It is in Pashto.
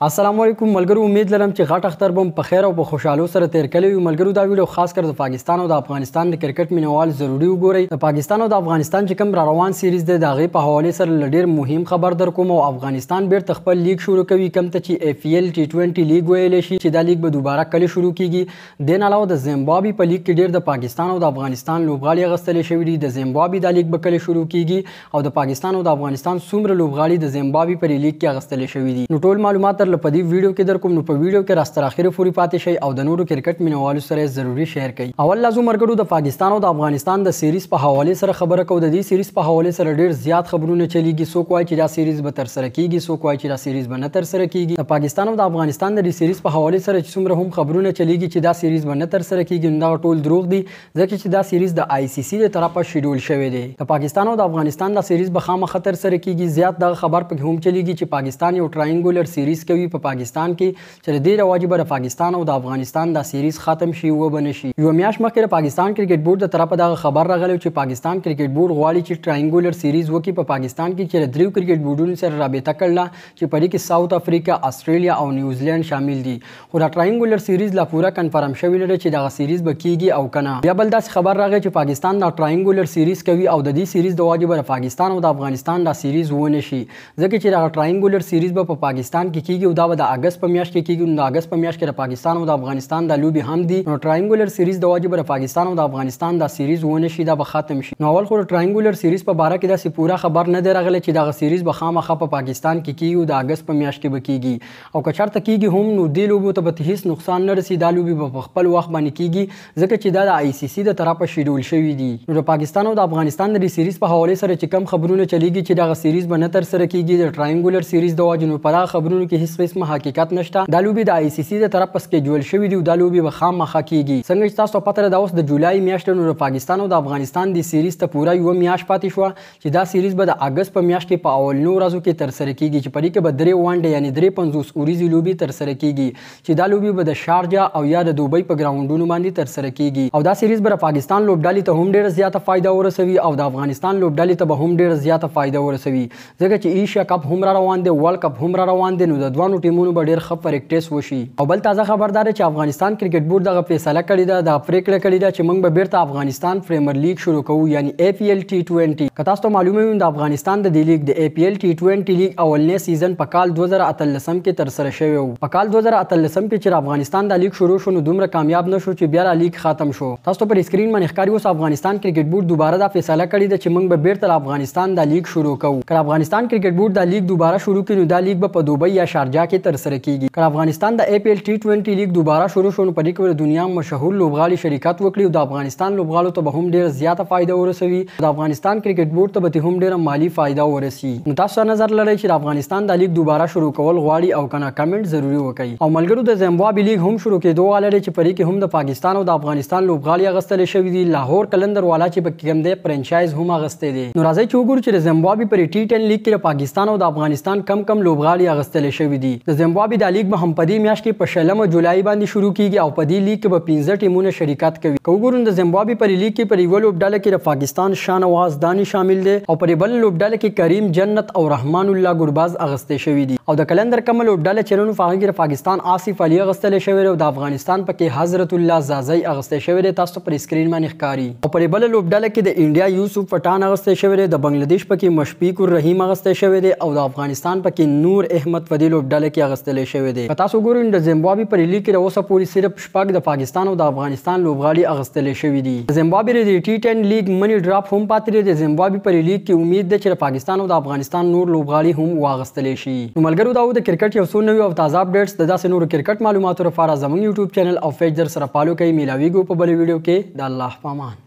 السلام علیکم ملګرو، امید لرم چې غټ اختر به په خیر او په خوشحالو سره تیر کړی وي. ملګرو دا ویډیو خاص کر د پاکستان او د افغانستان د کرکټ مینوال ضروري وګورئ. د پاکستان او د افغانستان چې کوم را روان سیریز دی د هغې په حواله سره له ډیر مهم خبر در کوم. او افغانستان بیرته خپل لیګ شروع کوي، کوم ته چې ای پی ایل ټي 20 لیګ ویلی شي، چې دا لیګ به دوباره کله شروع کیږي. دین علاوه د زیمبابوې په لیګ کې ډیر د پاکستان او د افغانستان لوبغاړي اخیستل شوي دي. د زیمبابوې دا لیګ به کله شروع کیږي او د پاکستان او د افغانستان څومره لوبغاړي د زیمبابوې په لیګ کې اخیستل شوي دي، نو ټول معلومات په دې ویډیو کې در کوم. نو په ویډیو کې راستر اخره پوری پاتې شئ او د نورو کرکټ مینوالو سره ضروري شیر کړئ. اول لازم مرګرو د پاکستان او د افغانستان د سیریز په حواله سره خبره کوو. د دې سیریز په حواله سره ډیر زیات خبرونه چلیږي. څوک وایي چې دا سیریز به تر سره کیږي، څوک وایي چې دا سیریز به نه تر سره کیږي. د پاکستان او د افغانستان د دې سیریز په حواله سره چې څومره هم خبرونه چلیږي چې دا سیریز به نه تر سره کیږي، نو دا ټول دروغ دي، ځکه چې دا سیریز د آی سی سی د طرفه شیډول شوی دی. د پاکستان او د افغانستان دا سیریز به خامخا تر سره کیږي. زیات دغه خبر پکې هم چلیږي چې پاکستان یو ټراینګولر سیریز کوي په پاکستان کې، چې د دې رواجی به د پاکستان او د افغانستان دا سیریز ختم شي و به نه شي. یو میاشت مخکې د پاکستان کرکټ بورډ د طرفه دغه خبر راغلی چې پاکستان کرکټ بورډ غواړي چې ټراینګولر سیریز وکړي په پاکستان کې، چې د دریو کرکټ بورډونو سره رابطه کړله چې په دې کې ساوت افریقا، استرالیا او نیوزلند شامل دي. خو دا ټراینګولر سیریز لا پوره کنفرم شوی نه دی چې دغه سیریز به کیږي او کنه. بیا بل داسې خبر راغی چې پاکستان دا ټراینګولر سیریز کوي او د دې سیریز د واجب د پاکستان او د افغانستان دا سیریز ونه شي، ځکه چې دغه ټراینګولر سیریز به په پاکستان کې کیږي او دا به د اگست په میاشت کې کیږي. نو د اگست په میاشت کې د پاکستان او د افغانستان د لوبې هم دي، نو ټراینګولر سیریز د واجب د پاکستان او د افغانستان دا سیریز ونه شي، دا به ختم شي. نو اول خو د ټراینګولر سیریز په باره کې داسې پوره خبر نه دی راغلی چې دغه سیریز به خامخا په پاکستان کې کیږي او د اگست په میاشت کې به کیږي، او که چېرته کیږي هم نو دې لوبو ته به هیڅ نقصان نه رسي، دا لوبې به په خپل وخت باندې کیږي، ځکه چې دا د آی سی سی د طرفه شیډول شوي دي. نو د پاکستان او د افغانستان د دې سیریز په حواله سره چې کم خبرونه چلیږي چې دغه سیریز به نه ترسره کیږي د ټراینګولر سیریز د واجب، نو په دغه خبرونو کې هیڅ قسمه حقیقت نشته. دا لوبې د آی سی سی د طرف سکیجول شوې دي او دا لوبې به خامخا کیږي. څنګه چې تاسو پته ده، دا اوس د جولای میاشت، نو د پاکستان او د افغانستان د سیریز ته پوره یوه میاشت پاتې شوه چې دا سیریز به د اگست په میاشت کې په اولنو ورځو کې ترسره کیږي، چې په دې کې به درې ونډې یعنې 53 اوریزې لوبې ترسره کیږي، چې دا لوبې به د شارجه او یا د دوبۍ په ګراونډونو باندې ترسره کیږي. او دا سیریز به د پاکستان لوبډلې ته هم ډیره زیاته فایده ورسوي او د افغانستان لوبډلې ته به هم ډیره زیاته فایده ورسوي، ځکه چې ایشیا کپ هم را روان دی، ورلډ کپ هم را روان دی، نو د دواړو ټیمونو به ډیر ښه پریکټیس وشي. او بل تازه خبر دا ده چې افغانستان کرکټ بورډ دغه فیصله کړې ده، دا پریکړه کړې ده چې موږ به بیرته افغانستان پریمیر لیګ شروع کوو، یعنی ای پی ایل ټي 20. که تاسو ته معلومه وي، د افغانستان د دې لیګ د ای پی ایل ټي 20 لیګ اولنی سیزن په کال 2018 کې ترسره شوی و. په کال 2018 کې چې افغانستان دا لیګ شروع شو نو دومره کامیاب نه شو چې بیا دا لیګ ختم شو. تاسو ته پر سکرین باندې ښکاري اوس افغانستان کرکټ بورډ دوباره دا فیصله کړې ده چې موږ به بیرته افغانستان دا لیګ شروع کوو. که افغانستان کرکټ بورډ دا لیګ دوباره شروع کړي نو دا لیګ به په دوبۍ یا شارجه کې ترسره کیږي. که افغانستان د ای پی ایل ټي 20 لیګ دوباره شروع شو نو په دې کې به د دنیا مشهور لوبغاړي شرکت وکړي او د افغانستان لوبغاړو ته به هم ډیره زیاته فایده ورسوي، د افغانستان کرکټ بورډ ته به هم ډیره مالی فایده ورسي. نو تاسو نظر لرئ چې د افغانستان دا لیګ دوباره شروع کول غواړي او کنه؟ کمنټ ضروري وکړئ. او ملګرو د زیمبابوې لیګ هم شروع کېدو والا دی چې په دې کې هم د پاکستان او د افغانستان لوبغاړي اخیستل شوي دي. لاهور کلندر والا چې پکې کوم دی فرانچایز هم اخیستی دی. نو راځئ چې وګورو چې د زیمبابوې پر ټي 10 لیګ کې د پاکستان او د افغانستان کم کم لوبغاړي اخیستل شوي دي. د زیمبابوې دا لیګ به هم په دې میاشت کې په 20 جولای باندې شروع کیږي او په دې لیګ کې به 5 ټیمونه شرکت کوي. که وګورو د زیمبابوې پر لیګ کې پر یوه لوبډله کې د پاکستان شاه نواز داني شامل دی او پر بل لوبډله کې کریم جنت او رحمان الله ګرباز اخیستل شوي دي. او د کلندر کومه لوبډله چې نن په هغه کې د پاکستان آصف علي اخیستل شوی دی او د افغانستان پکې حضرت الله ځاځی اخیستل شوی دی، تاسو پر سکرین باندې ښکاري. او پر بل لوبډله کې د انډیا یوسف پټان اخیستل شوی دی، د بنگلادیش پکې مشفیق الرحیم اخیستل شوی دی او د افغانستان پکې نور احمد په دې لوبډله کې اخیستل شوی دی. که تاسو ګورئ د زیمبابوې پر لیګ کې د اوسه پورې صرف 6 د پاکستان او د افغانستان لوبغاړي اخیستل شوي دي. د زیمبابوې د ټي 10 لیګ منی ډراپ هم پاتې دی. د زیمبابوې پر لیګ کې امید ده چې د پاکستان او د افغانستان نور لوبغاړي هم واغستل شي. نو ملګرو دا و د کرکټ یو څو نوي او تازه اپډیټس. د داسې نورو کرکټ معلوماتو لپاره زموږ یوټیوب چینل او پیج در سره فالو کړئ. میلاویږو په بله ویډیو کې. د الله په امان.